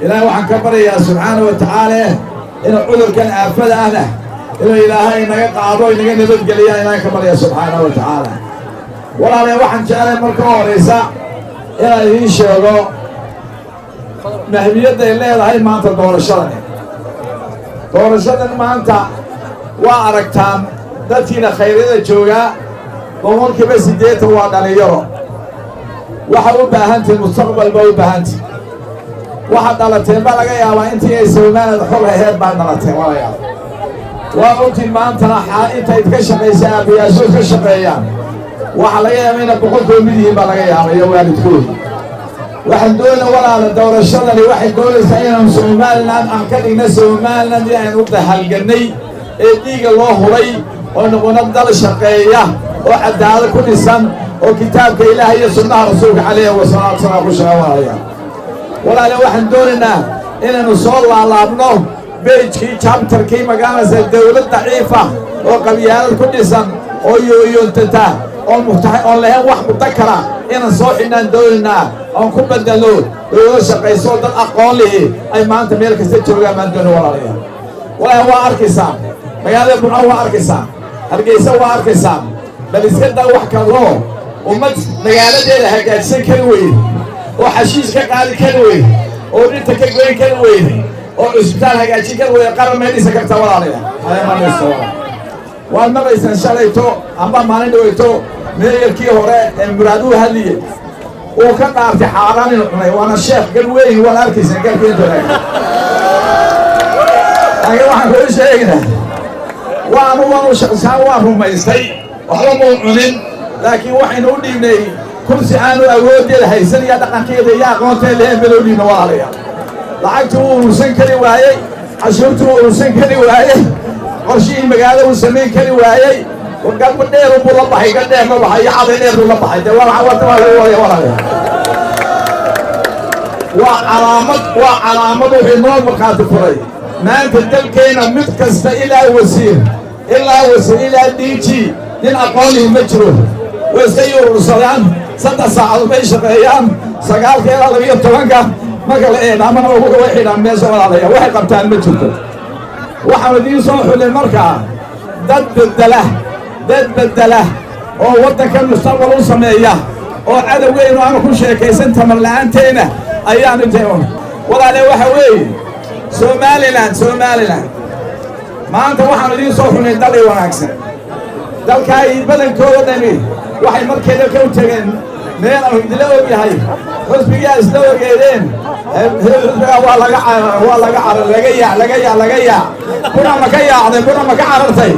Ilaahay waxaan ka baryayaa subxaana wa tacaala inuu cudurkan aafada ahna inuu Ilaahay inaga qaado, inaga nabadgeliya. Ilaahay ka baryaa subxaana wa tacaala. Walaalayaal, waxaan jeclay marka horeysa inaan idiin sheego mahmiyadday leedahay maanta doorashadani. Doorashadan maanta waa aragtaan, dadkiina khayryada joogaa 80% waa dhalinyaro. Waxaa u baahantihin mustaqbal baa u baahantihin. Waxaad dhalateen baa laga yaabaa intii ay Somaliland xor aheed baa dhalateen. Walayaal, waa ogtiin maantana intayd ka shaqaysa aabbayaashood ka shaqeeyaan, waxaa laga yaaba inay boqolkoo mid yihiin baa laga yaaba iyo waalidkood. Waxaan doonay, walaala, doorashadani waxay doonaysaa inaanu Somaliland aan ka dhigna Somaliland in aynu dahalgannay ee dhiiga loo huray oo noqono dal shaqeeya oo cadaalad ku dhisan oo kitaabka Ilaah iyo sunnaha Rasuulka calayhi wasalaatu salaam ku shaqeeya. Walaalayaal, walaale, waxaan doonaynaa inaynu soo laalaabno page-kii, chapter-kii magaalaysa dawlad daciifa oo qabyaalad ku dhisan oo yooyoontata oon muftax oon lahayn wax mudakara inaan soo xidhnaan doonaynaa, oon ku bedelno dowlado shaqayso, dad aqoon lihi ay maanta meel kasta joogaan baan doona. Walaalayaal, walaal, waa arkaysaa magaalada Burco, waa arkaysaa Hargeysa, waa arkaysaa. Bal iska daa wax kaloo, ummad magaaladeeda hagaajisan kari weyde oo xashiish ka qaadi kari weyde oo dhinta ka goyn kari weyde oo cusbitaal hagaajin kari weyde, qaran may dhisa kartaa? Walaalayaal, ma dhisa. Walaal, waad maqlaysaan shalayto amba maalin dhaweyto mayor-kii hore ee Muraad uu hadliye, uu ka dhaartay xaaraan inuu cunay. Waana sheekh gar weyn, waad arkaysaan garka intuu leeg. Laakiin waxaan kuu sheegnaa, waanu waanu shaqsaan waan rumaystay, waxba muu cunin, laakiin waxaynu u dhiibnay kursi aanu awooddeeda haysan iyo dhaqankeeda iyo aqoonteeda lahayn baynu u dhiibna. Walaalayaal, lacagtii wuu urursan kari waayey, cashuurtii wuu urursan kari waayey, qorshihii magaalada uu samayn kari waayey. Garba dheer buu la baxay, gar dheer la baxay iyo caday dheer buu la baxay. Dee waa waa lagu wadaya. Walaalayaal, waa calaamad, waa calaamad wuxuu inoo markhaati furay maanta dalkeenna mid kasta, ilaa wasiir, ilaa wasiir, ilaa DG, nin aqoon lihi ma jiro. Way iska urursadaan, 3 saacadood bay shaqeeyaan, 9-ka ilaa 12-ka. Marka la eedhaamana way xidhaan meesha. Walaalaya, waxay qabtaan ma jirto. Waxaan idiin soo xulay markaa dad beddela, dad beddela oo waddankan mustaqbal u sameeya oo cadowgeynu aanu ku sheekaysan tamar la'aanteenna ayaanu t. Walaale, waxa weeye Somaliland, Somaliland maanta waxaanu idiin soo xunay dal i wanaagsan. Dalkaa badankooda dhami waxay markeeda ka u tegeen meel aanu idinla ogyahay, xusbigaa isla ogeedeen. Xusbigaa waa laga carar, waa laga carar, laga yaac, laga yaac, laga yaac. Buna ma ka yaacday? Buna ma ka carartay?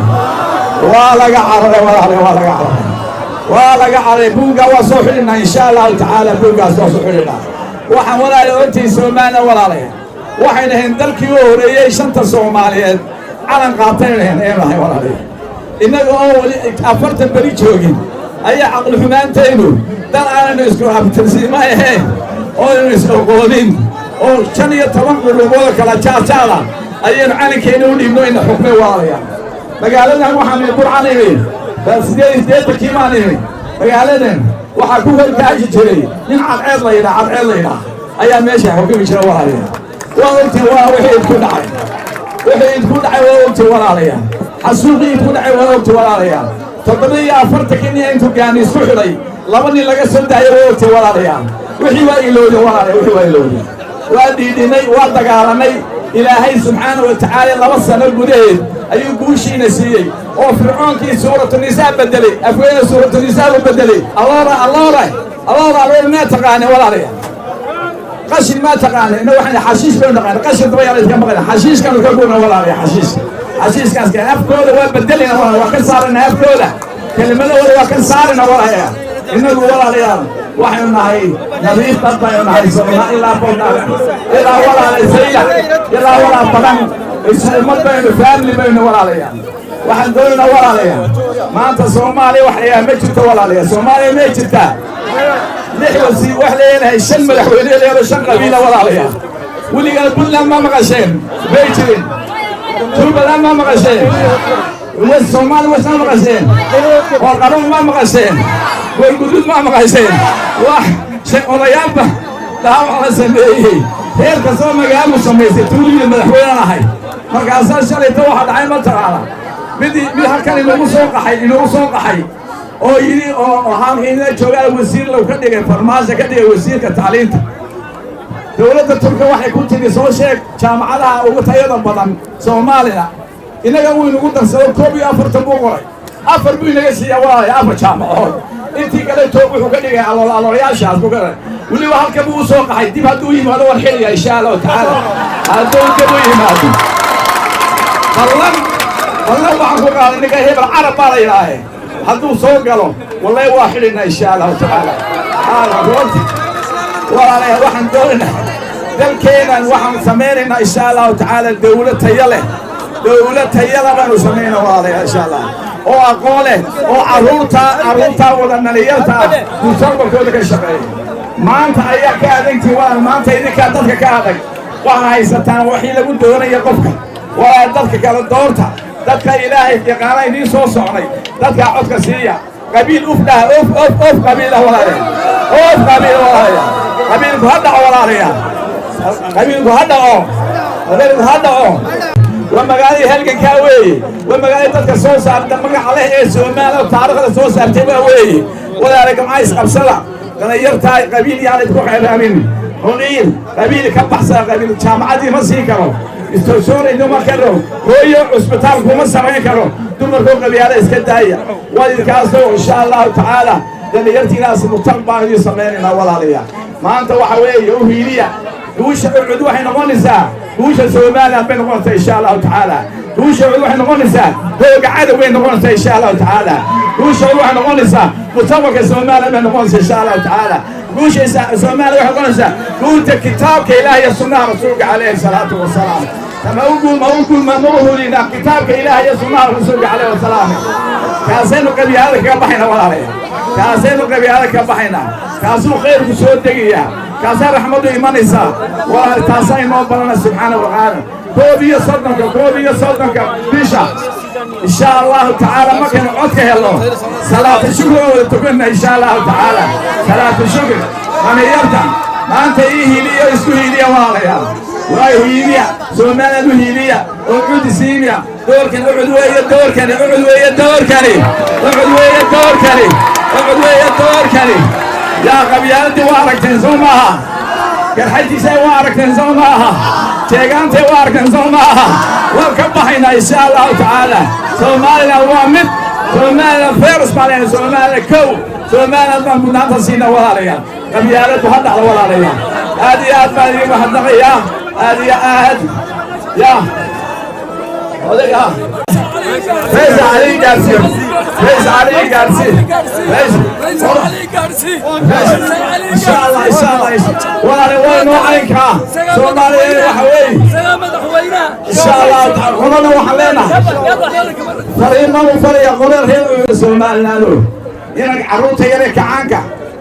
Waa laga cararay, walaale, waa laga cararay, waa laga cararay. Buuggaa waa soo xidhinaa, insha Allahu tacaala, buuggaas waa soo xidhinaa. Waxaan, walaale, ogtihiin Somaliland, walaalaya, waxay dhaheen dalkii u horeeyey shanta Soomaaliyeed calan qaataynu dhaheen aynu nahay. Walaalaya, innaga oo weli 40 beri joogin ayaa caqli xumaantaynu dal aanaynu isku abtirsiima ahayn oo aynu is oqoonin oo 15 qurumooda kala jaarjaada ayaynu calankeena u dhiibno ina xukmay. Walaalaya, magaaladan waxaan imi Burcan imi 88-kii baan imi. Magaaladan waxaa ku horkaaji jiray nin Cadceed la yidhaha, Cadceed la yidhaha ayaa meesha xukumi jira. Walaalaya, waa ogtiin, waa wixii idku dhacay, wixii idku dhacay waa ogtiin. Walaalaya, xasuuqii idku dhacay waa ogtiin. Walaalayaal, 47-kii nin intuu gaani isku xidhay laba nin laga soo daayo waa ogtiin. Walaalayaal, wixii waa ilowdeen. Walaalayaal, wixii waa ilowdeen. Waa dhiidhinay, waa dagaalanay. Ilaahay subxaana wa tacaala 2 sano gudaheed ayuu guushiina siiyey oo Fircoonkii Suuratu Nisaa bedelay, afweyne Suuratu Nisaa u bedelay. Alloora, alloora, alloora, alloora, maa taqaane? Walaalayaal, qashin maa taqaane? Inna waxaan xashiish baynu naqaana, qashin daba yala iska maqlayna, xashiishkanu ka gurna. Walaalayaal, xashiishka, xashiishkaas afkooda waa bedelayna, walaal, waa ka saarana afkooda, kelimadahooda waa ka saarina. Walaalayaal, innagu, walaalayaal, waxaynu nahay nadiif dad baynu nahay. Sooma ilaa Boodhaale ilaa walaala Sayla ilaa walaa badan isu ummad baynu, family baynu. Walaalayaal, waxaan doonaynaa, walaalayaal, maanta Soomaaliya wax layaha ma jirto. Walaalayaal, Soomaaliya may jirtaa? Lix wasi wax leeyahay, shan madaxweyne leeyahay, shan qabiila. Walaalayaal, weligaa Puntland ma maqasheen? May jirin. Jubbaland ma maqasheen? West Soomaali West ma maqasheen? Qoorqaban ma maqasheen? Goolguduud ma maqasheen? Wax odayaalba dhaawac la sameeyey. Reer kastoo magaalu samaysay tuuligii madaxweynaan ahay. Markaasaa shalayta waxa dhacay ma taqaana, mid mid halkan inagu soo qaxay, inagu soo qaxay oo yidhi oo halkan joogaa wasiir low ka dhigay, Farmaajo ka dhigay wasiirka tacliinta. Dowladda Turka waxay ku tidhi, soo sheeg jaamacadaha ugu tayada badan Soomaaliya. Innaga uu inagu darsado, 41 buu qoray, 4 buu inaga siiya walaalaya, 4 jaamacadood. Intii kale toog wuxuu ka dhigay alool aloolayaashaas buu ka dhigay. Weliba halka buu u soo qaxay. Dib hadduu yimaado waan xilaya, insha Allahu tacaala. Hadduu dib u yimaado, ballan ballan waxaan ku qaaday ninka Hebel Carab baa la yidhaahe, hadduu soo galo wallahi waa xidhinaa, insha Allahu tacaala. Walaalayaal, waxaan doonaynaa dalkeenan, waxaan samaynaynaa, insha Allahu tacaala, dawlad tayo leh. Dawlad tayada baanu samaynaa, walaalayaal, insha Allah, oo aqoon leh, oo carruurtaa wada dhallinyarta ah mustaqbalkooda ka shaqeeya. Maanta ayaa ka adagtii walaal, maanta idinkaa dadka ka adag. Waxaa haysataan waxii lagu doonaya qofka. Waa dadka kala doorta, dadka Ilaahay yaqaana idiin soo socnay, dadkaa codka siiya. Qabiil uf dhaha, of of of qabiilah walaalayaal, of qabiil walaalayaal. Qabiilku ha dhaco walaalayaal, qabiilku ha dhaco, qabiilku ha dhaco. Waa magaaladii halgankaa weeye, waa magaaladii dadka soo saarta magaca leh ee Soomaaliya oo taariikhda soo saartay waa weeye. Walaala, gamca isqabsada. Dhalinyartaa qabiil yaan idku xeeraamin. Qabiil qabiil ka baxsada, qabiil jaamacadii ma siin karo, istosoorayno ma karo, hooyo cusbitaal kuma samayn karo. Dumarkoo qabyaala iska daaya walidkaasoo, insha Allahu tacaala, dhalinyartiinaas mustaqbal baan idiin samaynaynaa walaalayaal. Maanta waxa weeye u hiiliya guusha UCID. Waxay noqonaysaa guusha Somaliland bay noqonaysaa, insha Allahu tacaala. Guusha UCID waxay noqonaysaa hooga cadow bay noqonaysaa, insha Allahu tacaala. Guusha UCID waxay noqonaysaa mustaqbalka Somaliland bay noqonaysaa, insha Allahu tacaala. Guusha Soomaaliya waxay noqonaysaa guusha kitaabka Ilaah iyo sunnaha Rasuulka calayhi salaatu wasalaam. Ma ugu ma ugu ma ma uhulina kitaabka Ilaah iyo sunnaha Rasuulka calayhi wasalaam? Kaasaynu qabyaalada kaga baxayna walaalayaal, kaasaynu qabyaalada kaga baxaynaa, kaasuu khayrku soo degayaa, kaasaa raxmaddu imanaysaa walaal. Taasaa inoo balana subxaana wa tacaala. 31-ka, 31-ka bisha, insha Allahu tacaala, markaynu codka helno, salaata shukr oo wada tukanna, insha Allahu tacaala, salaata shukr. Dhalinyarta maanta ii hiiliya, isku hiiliya walaalayaal, waa hiiliya Soomaaliland, u hiiliya oo cudi siimiya. Doorkan UCID weeye, doorkani UCID weeye, doorkani UCID weeye, doorkani UCID weeye, doorkani. Yaa qabyaaladii waa aragteen, soo maaha? Garxajisay waa aragteen, soo maaha? Jeegaantay waa aragteen, soo maaha? Waan ka baxaynaa, insha Allahu tacaala. Somaliland waa mid, Somaliland first baa leenahay, Somaliland kow, Somaliland baan mudnaanta siina walaalayaal. Qabyaaladdu ha dhacdo walaalayaal. Aad iyo aad baan idiin mahadnaqayaa, aad iyo aad. Ya odayga Faysal Cali gaarsiiyo, Faysal Cali gaarsiiyo, insha Allah, insha Allah walaale. Waa inoo caynkaa Soomaaliya waxa weeye, insha Allah. Qolana waxaan leenahay fariimaan u faraya qola reer Somaliland, inag carruurta yare kacaanka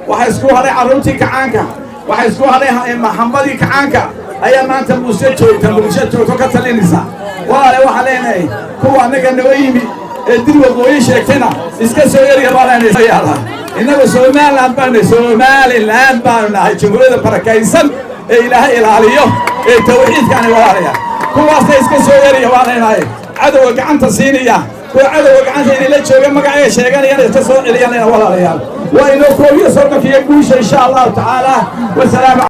waxa isku hadhay, carruurtii kacaanka waxa isku hadhay, maxamadii kacaanka ayaa maanta Muuse joogta, Muqdisho joogto ka talinaysa. Walaale, waxaan leenahay kuwa annaga noo yimi ee dil waqooyi sheegtayna iska soo erya baa leenahay. Yaala innagu Somaliland baanu, Somaliland baanu nahay, jamhuuriyadda barakaysan ee Ilaahay ilaaliyo ee tawxiidkaani walaalayaal. Kuwaasna iska soo erya baa leenahay, cadowga gacanta siinaya, kuwa cadowga gacanta inay la jooga magacay sheeganayana iska soo celiyaan walaalayaal. Waa inoo 31-ka iyo guusha, insha Allahu tacaala. Wasalaamu.